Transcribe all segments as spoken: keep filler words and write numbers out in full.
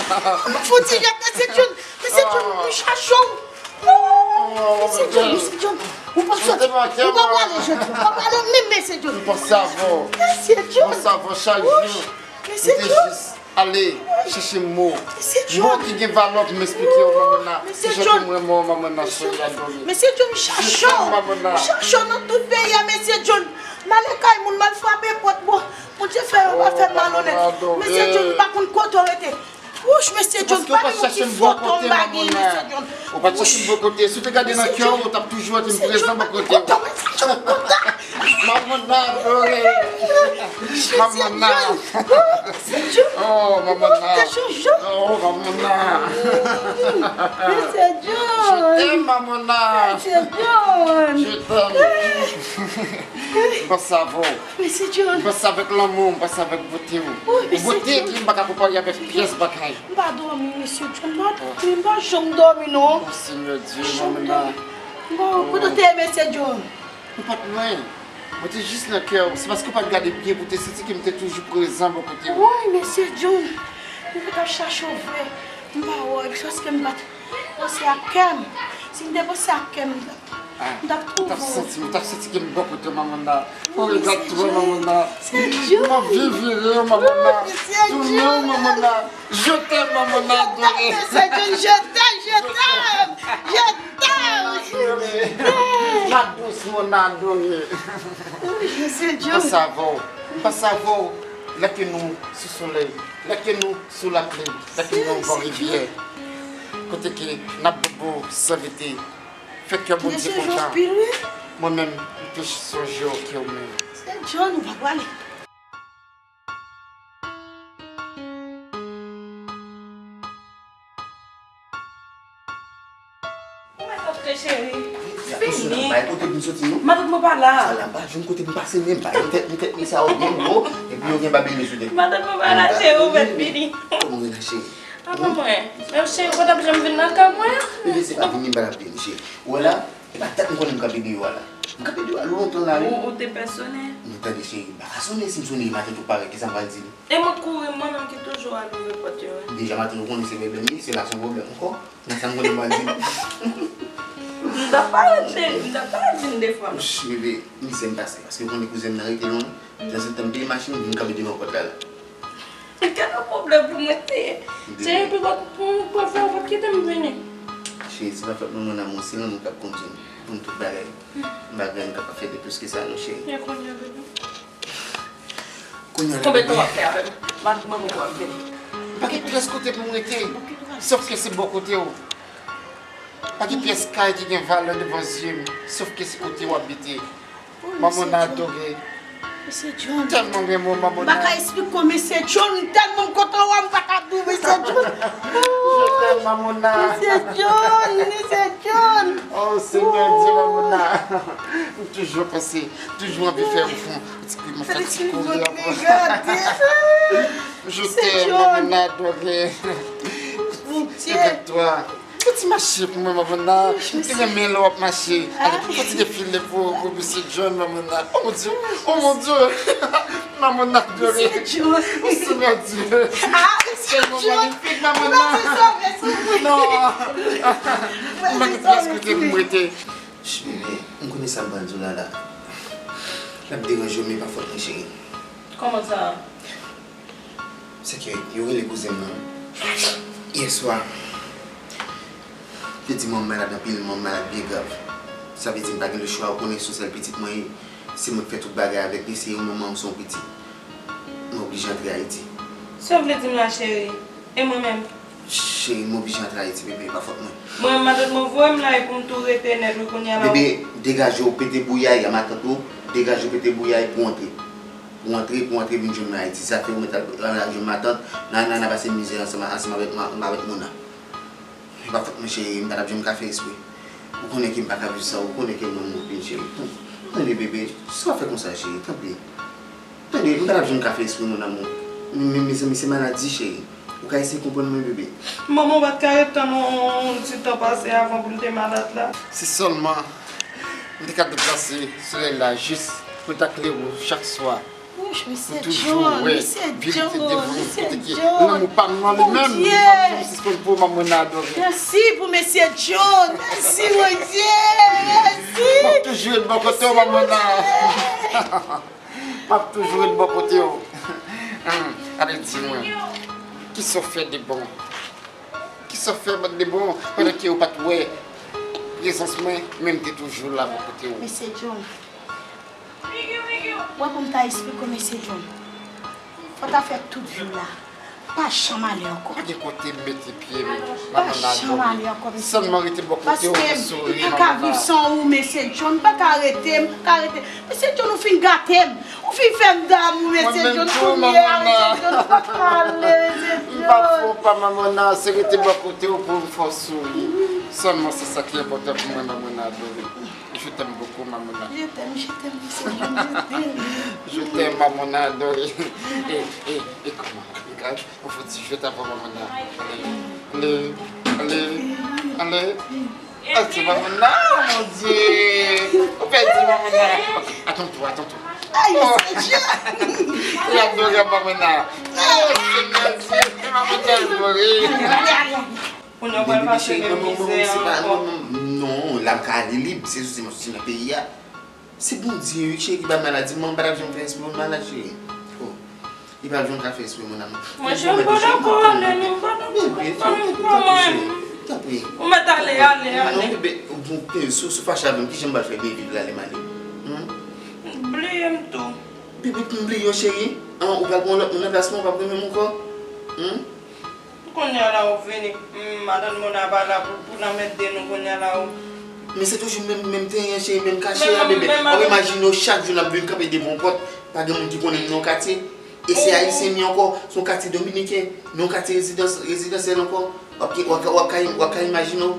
Fouti, Mesye John, Mesye John, nou chache w. Oh, Mesye John, Mesye John, ou p ap soti, ou p ap prale jodi, ou p ap prale menm, Mesye John. M panse avè w. Mesye John. M panse avè w chak jou. Mesye John. Ou te jis ale chèche mo. Mesye John. Mo ki gen valè pou m eksplike w, manman nan. Mesye John. Ki jan ke m renmen w, manman nan, cheri adore. Mesye John, m chache w. M chache w nan tout peyi a, Mesye John. M ale kay moun, m al frape pòt, bon. Bondye fè yo pa fè m malonèt. Mesye John, m pa konn kote w rete. Wouch, Mesye John, pa gen yon ti foto m pa gen, Mesye John. Ou pa t chache m bò kote. Si w te gade nan kè w, ou t ap toujou wè ke m prezan bò kote w. Manman nan adore. Manman nan. Oh, manman nan. Oh, manman nan. Mesye John. Je t'aime, manman nan. Mesye John. Je t'aime. M panse avè w. Mesye John. M panse avèk lanmou, m panse avèk bote w. Yon bote ki m pa ka konpare avèk pyès bagay. M pa dòmi, Mesye John, m pa dòmi, m pa janm dòmi, non. Oh, Senyè Dye, manman nan. Bon, kote w te ye, Mesye John? M pa t lwen. Mwen te jis nan kè w. Se paske w pa t gade byen pou w te santi ke m te toujou prezan bò kote w. Woy, Mesye John. Mwen te ap chache w vre. M pa wè w, se paske m pa t panse ak kè m. Si m te panse ak kè m, m t ap, m t ap twouve w. Ou t ap santi, ou t ap santi ke m bò kote w, manman nan. Ou regrèt twò, manman nan. M anvi vire w, manman nan. Tounen w, manman nan. Je t'aime, manman nan adore. Je t'aime, je t'aime, je t'aime. Adore. La dous, mon adore. M panse avè w. M panse avè w. Lè ke nou sou solèy. Lè ke nou sou lapli. Lè ke nou anvan rivyè. Kote ke n ap bobo san rete. Fè kè Bondye kontan. Mwen menm, m te sonje w ke w menm. Se John, ou pa prale. Ou mèt antre, cheri. Fini. Bay kote pou m soti, non? Matant mwen pa la. Sa la, m pa jwenn kote pou m pase menm. Bay yon tèt, yon tèt, men sa yo byen gwo, epi yo gen babelye sou tèt. Matant mwen pa la, cheri, ou mèt vini. Kòman w ye la, cheri? Apa mwen? Men cheri, ou pa t ap janm vin nan kay mwen? Bebe, se pa vini m pa t ap vini, cheri. Ou wè la, e pa tèt m konnen m kanpe deyò a la. M kanpe deyò a lontan la, wi. Ou, ou te pè sonnen? Non, tande, cheri, m pa ka sonnen, si m sonnen, matant ou parèt, kisa m pral di li? E mwen kouri, mwen menm ki toujou al ouvri pòt yo, wi. Deja matant ou konnen se pwoblèm li, se la se yon pwoblèm ankò. Nan sa m konnen m pral di li. M t ap parèt, cheri, m t ap parèt vin defwa. Ouch, bebe, misye m pase, paske ou konnen kouzen m nan rete lwen, tanzantan m peye machin, m vin kanpe devan pòt la la. Gade yon pwoblèm pou mwen te ye. Cheri, epi pou, pou, pou fè ou pa t kite m vini. Cheri, se pa fòt mwen, mon amour, se lanmou k ap kondui m. Pou m tout bagay. M pa gen anyen m kapab fè de plis ke sa, non, cheri. E kounye a, bebe? Kounye a la, bebe. Konbyen tan w ap fè avè m? M a, mwen poko ap vini. Pa gen pyès kote pou m rete, sòf ke se bò kote w. Pa gen pyès kay ki gen valè devan zye m, sòf ke se kote w abite. Manman adore. Mesye John. Tèlman renmen w, Mamona. M pa ka esplike w, Mesye John, m tèlman kontan wè w, m pa ka di w, Mesye John. Je t'aime, Mamona. Mesye John, Mesye John. Oh, Senyè Dye, Mamona. M toujou panse, toujou anvi fè ou fè yon ti kouri, m fè ti kouri ankò. Je t'aime, Mamona adore. Regarde-toi. Fè ti mache pou mwen, Mamona. M te renmen lè w ap mache. Ale, fè ti defile pou, pou Mesye John, Mamona. Oh mon Dieu, oh mon Dieu. Mamona adore. Mesye John. Oh Senyè Dye. Ah, Mesye John. Tèlman magnifique, Mamona. Non. M pa gen pyès kote pou m rete. Ch, bebe, m konnen sa m pral di w la la. L ap deranje w, men pa fòt mwen, cheri. Kòman sa? Se ke yo rele kouzen m nan yè swa. Li di manman malad anpil, manman malad byen grav. Sa vle di m pa gen lechwa, ou konnen se yon sèl pitit mwen ye. Se mwen k fè tout bagay avèk li, se yon manman, se yon pitit. Mwen oblije antre Ayiti. Sa w vle di m la, cheri? E mwen menm? Cheri, m oblije antre Ayiti, bebe, e pa fòt mwen. Mwen, matant mwen voye m la, e pou m tou rete nèt, wi, kounye a la. Bebe, degaje w, pete bouyay a matant ou, degaje w, pete bouyay pou w antre. Pou w antre, pou w antre vin jwenn mwen Ayiti. Sa fè ou mèt al, al, al jwenn matant, nan, nan, nan pase mizè ansanm, ansanm avèk, ansanm avèk Mona. E pa fòt mwen, cheri, m pa t ap janm ka fè espre. Ou konnen ke m pa ka viv san ou, ou konnen ke m renmen w anpil, cheri. Tande, bebe, sa w ap fè konsa, cheri, tanpri. Tande, m pa t ap janm ka fè espre, mon amour. Men, men, mezanmi, se maladi, cheri. Ou ka eseye konprann mwen, bebe. Manman w pa t ka ret tann yon ti tan pase avan pou l te malad la? Se sèlman m te ka deplase solèy la jis pou l ta klere w chak swa. Mesye John, mesye John, mesye John. Lanmou pa m nan li menm, li pa m sispann pou manman adore. Mèsi pou mesye John, mèsi Bondye, mèsi. M ap toujou ret bò kote w, manman. M ap toujou ret bò kote w. Ale di mwen, kisa w fè de bon? Kisa w fè de bon pandan ke w pa t wè prezans mwen, men m te toujou la bò kote w? Mesye John, wè pou m ta esplike w, mesye John. Fò w ta fè tout vi w la. Pa janm ale ankò. Pa gen kote m mete pye m, manman adore. Pa janm ale ankò, mesye John. Sèlman rete bò kote w pou souri, manman. Paske m pa ka viv san ou, mesye John. M pa ka rete, m pa ka rete. Mesye John, ou fin gate m. Ou fin fè m damou, mesye John. Kounye a, mesye John, ou pa ka ale, mesye John. M pa fè w pa, manman, se rete bò kote w pou m fè w souri. Sèlman se sa ki enpòtan pou mwen, manman adore. Je t'aime beaucoup, Mamouna. Je t'aime, je t'aime, je t'aime, je t'aime. Je t'aime, Mamouna adoré. E, e, e kòman? Gad, on fò ti jwèt avan Mamouna. Ale, ale, ale. Ah, c'est Mamouna, mon Dieu. Ou pèdi Mamouna. Ok, à ton tour, à ton tour. Ay, mesye John. Li adore Mamouna. Oh, Seigneur Dieu, Mamouna adoré. Kounye a w pral pase menm mizè a ankò. Non, la m ka ale lib, se sou se nan peyi a. Se Bondye wi, cheri, ki bay maladi. Manman pa t ap janm fè espre moun malad, cheri. Oh, li pa t janm ka fè espre moun. Monchè, m pa dakò ale non, m pa dakò, m pa dakò, m pa dakò. Tanpri. Ou mèt ale, ale, ale. Non, bebe, bon, si w fache avè m, kijan m pral fè byen viv la lè m ale? Bliye m tou. Bebe, pou m bliye w, cheri? An, ou pral pran lòt moun nan plas mwen, ou p ap renmen m ankò? Kounye a la ou vini, madanm Mona pa la pou, pou n anmède nou kounye a la ou. Men se toujou menm, menm tenyen, cheri, menm kache a, bebe. W ap imajine w chak jou n ap vin kanpe devan yon pòt, pa gen moun ki konnen m nan yon katye. E se ayisyen m ye ankò, se yon katye dominiken, nan yon katye rezidans, rezidansyèl ankò. W ap, w ap, w ap ka, w ap ka imajine w.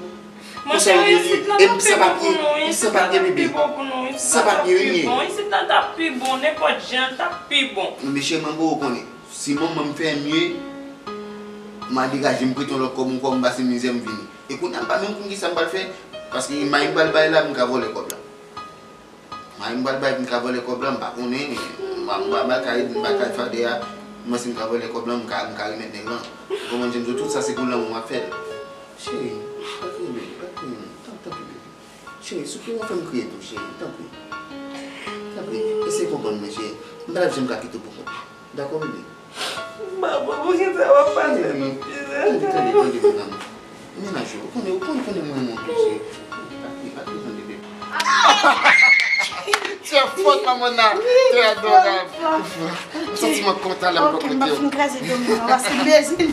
Monchè, isit la t ap pi bon pou nou, isit la t ap pi bon pou nou, isit la t ap pi bon, isit la t ap pi bon, nenpòt jan, l t ap pi bon. Men cheri, mwen ba w konnen. Si manman m fè m ye, m a degaje m prete yon lòt kòb ankò, m pase mizè m vini. E kounye a m pa menm konn kisa m pral fè, paske mayi m pral bay la, m ka vòlè kòb la. Mayi m pral bay pou m ka vòlè kòb la, m pa konnen, m pa, m pa, m pa ka, m pa ka fade a, m panse m ka vòlè kòb la, m ka, m ka remèt nèg lan. Ou konprann jan m di w, tout sa se pou lanmou m ap fè l. Cheri, pa kriye, pa kriye, tanpri, tanpri, bebe. Cheri, souple, w ap fè m kriye tou, cheri, tanpri. Tanpri, eseye konprann mwen, cheri. M pa t ap janm ka kite w pou kont ou. Dakò, bebe? Manman, poukisa w ap pase nou mizè sa yo? Tande, tande, tande, tande, mon amour. Menaj ou, ou konnen, ou konnen, konnen mwen renmen w tou, cheri. Pa kriye, pa kriye, tande, bebe. Tu es forte, Mamona. Tu es adorable. Ouf. M santi mwen kontan lè m bò kote w. Ok, m ap fin kraze domino a, se plezi.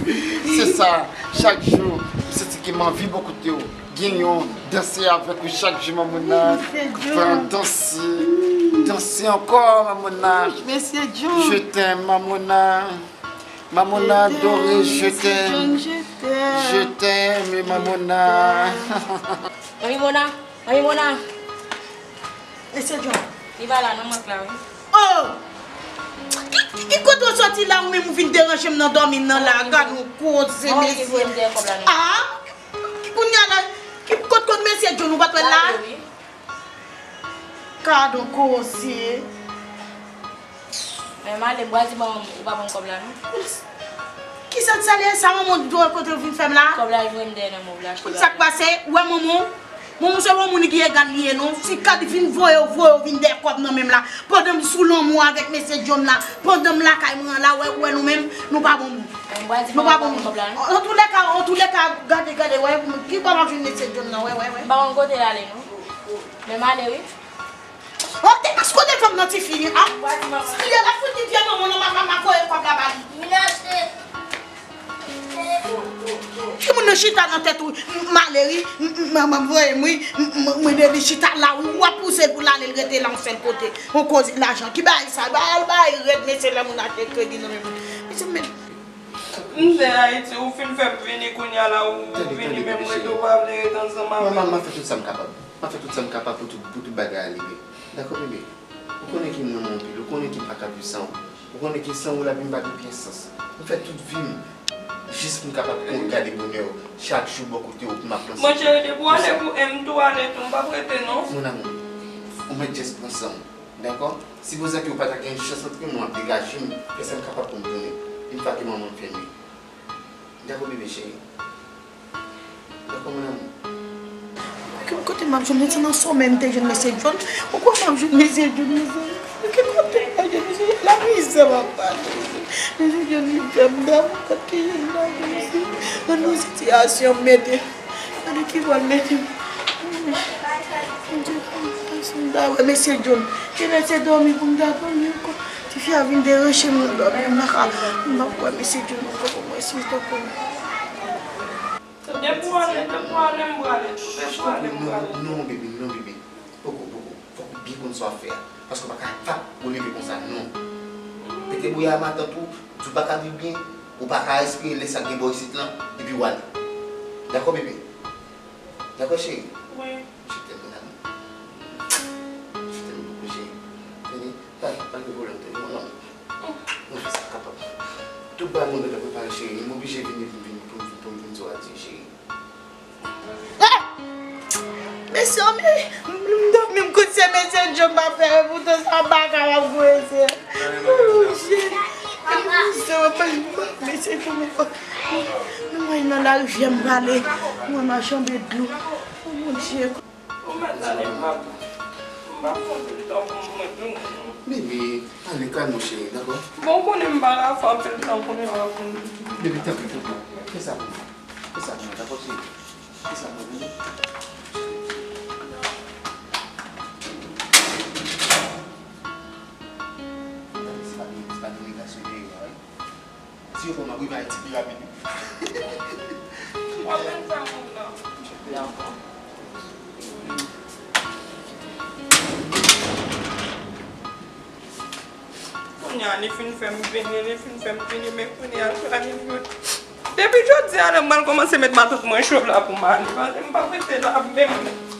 Se sa, chak jou, m santi ke m anvi bò kote w. Gen yon danse avèk ou chak jou, Mamouna. Fè yon danse. Danse ankò, Mamouna. Mesye John. Je t'aime, Mamouna. Mamouna adoré, je t'aime. Je t'aime, Mamouna. Manmi Mona, Manmi Mona. Mesye John. Li pa la non, mank la wi. Oh! Ki, ki, ki kote w soti la, ou menm ou vin deranje m nan dòmi m nan la, gad yon koze mesye. Ah! Kounye a la, ki kot, kot mesye John ou pa t wè l la? Gadon koze. Men m ale, m pral di manman m ou pa ban m kòb la non. Kisa k sale sa, manman w di w kote w vin fè m la? Kòb la l voye m dèyè nan men w pou l achte bagay. Sa k pase? Ou wè manman w? Manman w se yon moun ki egal li ye non. Si kad vin voye w, voye w vin dèyè kòb nan men m la. Pandan m sou lanmou avèk mesye John la, pandan m lakay mwen an la, wè, wè nou menm, nou pa bon moun. Nou pa bon moun. Antoulèka, antoulèka, gade, gade, wè, ki bò m ap jwenn mesye John nan, wè, wè, wè. M pa konn kote l ale non. Men m ale wi. Oh, te pas kote fanm nan tifi, ah. Li la fout li vye manman nan, ma, ma, ma voye kòb la ba li. Ki moun nan chita nan tèt ou, m, m ale wi, m, m, manman voye m wi, m, m, m, m, li chita la wi, w ap pouse l pou l ale, l rete la yon sèl kote. On koze lajan, ki bagay sa, ba al bay rèd, mesye, lè moun achte kredi nan men moun. Mesye, men. M te Ayiti, ou fin fè m vini kounye a la, ou vini menm rete, ou pa vle rete ansanm avè m. Manman, m ap fè tout sa m kapab. M ap fè tout sa m kapab pou tout, pou tout bagay ale byen. Dakò, bebe? Ou konnen ke m renmen w anpil, ou konnen ke m pa ka viv san ou. Ou konnen ke san ou lavi m pa gen okenn sans. M fè tout vi m jis pou m kapab kon-, gade bonè w chak jou bò kote w pou m ap panse. Monchè, depi w ale pou M tou ale tou, m p ap rete non. Mon amour, ou mèt just pran san w. Dakò? Sipoze ke ou pa ta gen chans antre nou ap degaje m, fè sa m kapab pou m tounen. Vin fake manman m fèmen. Dakò, bebe cheri? Dakò, mon amour? Ki kote m ap jwenn mesye nan somèy m te jwenn mesye John? Ou kwè m ap jwenn mesye John, mesye? Ki kote m ap jwenn mesye John? La mizè m ap pale. Mesye John li fè m damou kat ki jwenn la mesye. Nan yon sitiyasyon m mete. Gade ki bò l mete m. Mon Dieu, m ta wè mesye John. Genlè se dòmi pou m ta dòmi ankò. Tifi a vin deranje m nan dòmi m. M pa ka, m pa kwè mesye John ankò pou mwen, silvouplè. Depi w ale, depi w ale, m prale. Depi w ale, m prale. Non, non, bebe, non, bebe. Poko, poko. Fòk ou byen konn sa w ap fè a. Paske w pa ka, pa ou leve konsa, non. Pete bouya a matant ou, di w pa ka viv byen, ou pa ka respire lè sa gen bò isit lan, epi w ale. Dakò, bebe? Dakò, cheri? Wi. Je t'aime, mon amour. Je t'aime beaucoup, chérie. Vini, pa, pa gen pwoblèm, tande, mon amour. Nou fè sa kapab. Tout bagay mwen gentan prepare, cheri. M oblije vini pou m vin, pou m vin, pou m vin di w adye, cheri. Ah! Mesye, men, m dòmi, m koute se mesye John m ap fè, poutan sa baka w ap voye se. Oh, cheri. Mesye, w ap mesye John ankò. Nou mwen nan larivyè m prale. Mwen machanbe dlo. Oh, mon Dieu. Ou mèt ale, m p ap, m p ap pran anpil tan pou mwen tounen, non. Bebe, ale, kalme w, cheri, dakò? Bon, ou konnen m pa ka fè anpil tan kounye a pou m. Bebe, tanpri, tanpri. Fè sa pou mwen. Fè sa pou mwen, dakò, cheri? Fè sa pou mwen, bebe. Gade, se pa de, se pa de negasyon dèyè a, wi. Si yo fè m ap rive Ayiti pi rapid wi. W ap jwenn sa moun nan. Dakò. Kounye a, li fin fè m vini, li fin fè m vini, men kounye a, sa li jwenn. Depi jodi a, la, m pral kòmanse met matant mwen cho la pou m ale, paske m p ap rete la menm.